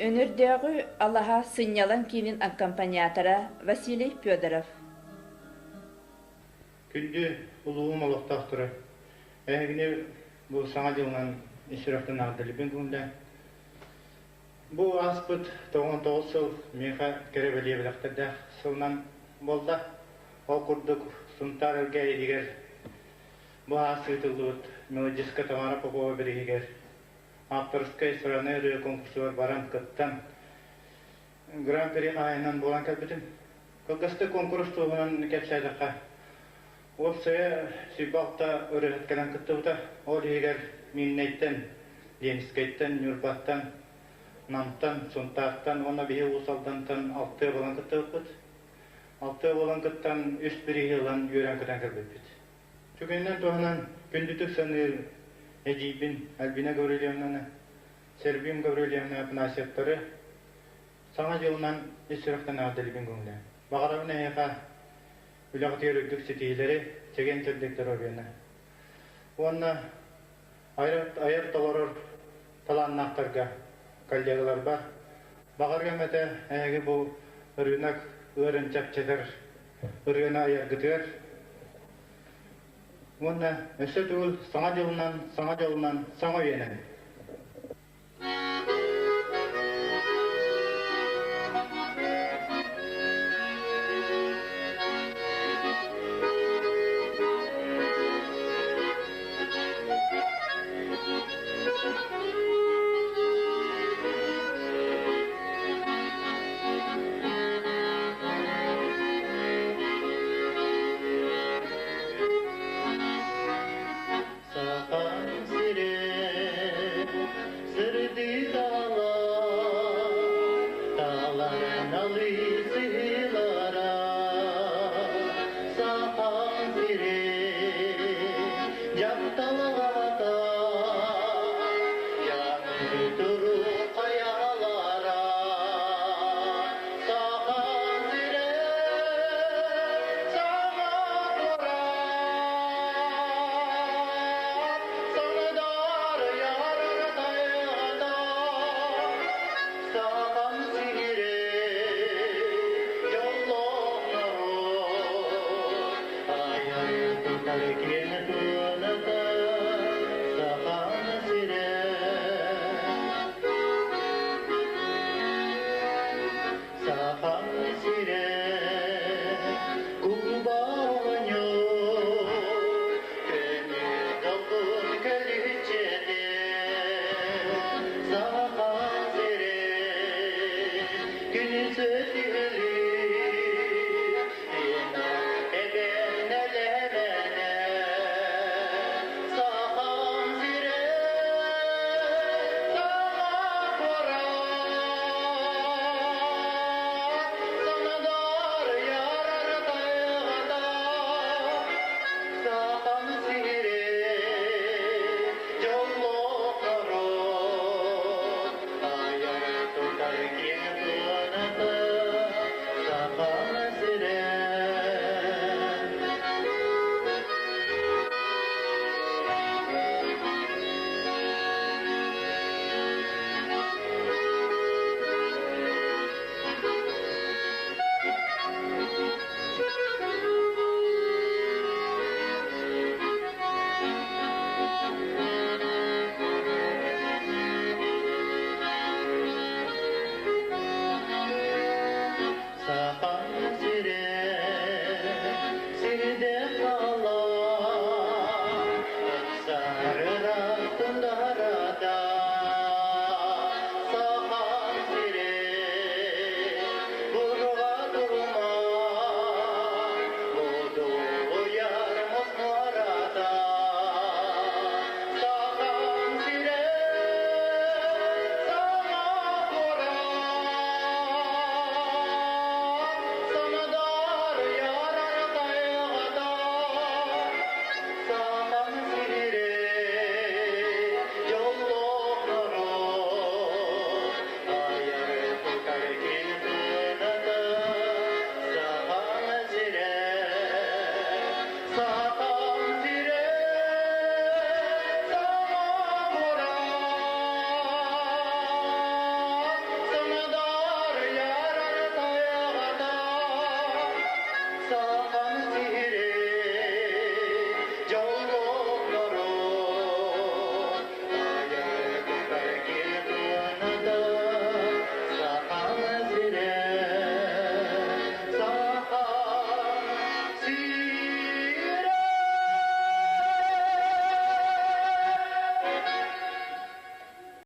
Өнөрдөөҕү Алаһа сынньалаҥ киинин аккомпаниатора Василий Федоров. Күндү улууһум олохтоохторо, эһигини бу Саҥа дьылынан ис сүрэхтэн эҕэрдэлиибин көҥүллээн. Бу ааспыт 99 сыл миэхэ кэрэ бэлиэ бэлэхтэрдээх сылынан буолла. Ол курдук Сунтаар Элгээйигэр бу аас ыытыллыбыт мелодистка Тамара Попова бирииһигэр ааптарыскай сыраны ырыа конкурсугар баран кыттан Гран-при хаһаайынан буолан кэлбитим. Кылгастык куонкурус туһунан кэпсээтэххэ, уопсайа 26 ырыаһыт кэлэн кыттыбыта. Ол иһигэр Миирнэйтэн, Ленскэйтэн, Ньурбаттан, Намтан, Сунтаартан уонна биһи Уус Алдантан алтыа буолан кыттыбыппыт. Алтыа буолан кыттан үс бирииһи ылан үөрэн-көтөн кэлбиппит. Түгэнинэн туһанан күндүтүк саныыр эдьиийбин Альбина Гаврильевнаны, Сербим Гаврильевна Афанасьевтары Саҥа дьылынан ис сүрэхтэн эҕэрдэлиибин көҥүлээн. Баҕарабын эһиэхэ үлэҕитигэр үрдүк ситиһиилэри, чэгиэн-чэбдик доруобуйаны. Уонна айар толорор талааннаахтарга, коллегаларбар баҕарыам этэ эһиги бу ырыынак ыарын чэпчэтэр ырыаны айаргытыгар уонна өссө төгүл Саҥа дьылынан, Саҥа дьолунан, Саҥа үйэнэн!